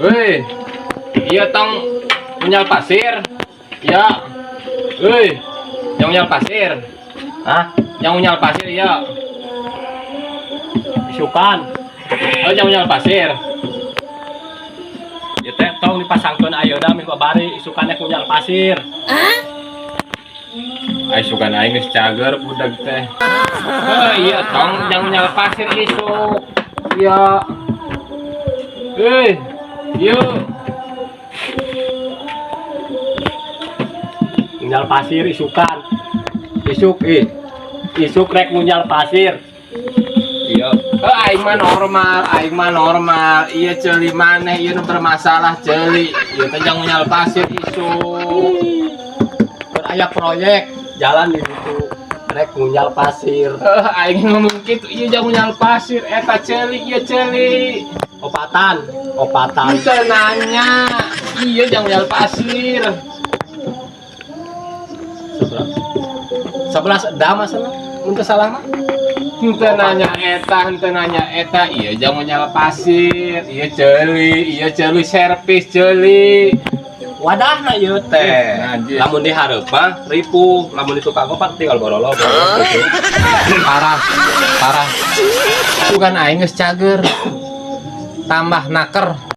Hei, iya tong ngunyal pasir. Ya. Hei, yang ngunyal pasir. Hah? Yang ngunyal pasir ya. Isukan. Oh, yang ngunyal pasir. Ya teh tong dipasangkeun ayeuna meh babari isukan nya ngunyal pasir. Ai sugan aing geus cager budak teh. Oh, iya tong yang ngunyal pasir isuk. Iya. Hei, yuk. Ngunyal pasir isukan. Isuk ih. Isuk rek ngunyal pasir. Iya. Oh, aing mah normal, aing mah normal. Iya ceuli maneh, ieu nu bermasalah ceuli. Ieu teh jang ngunyal pasir isuk. Keur aya proyek jalan di situ rek ngunyal pasir. Eh, aing ngomong kitu, ieu jang ngunyal pasir eta ceuli, ieu ceuli. Opatan, opatan. Teu nanya. Iya jang ngunyal pasir. 11 dam asana mun teu salah mah. Henteu nanya eta, henteu nanya eta, ieu jang ngunyal pasir, ieu ceuli servis ceuli. Wadahna ieu teh. Najis. Lamun dihareup mah ripuh, lamun di tukang opat tinggal borolo borolo gitu. Parah, parah. Bukan aing geus cager. Tambah naker.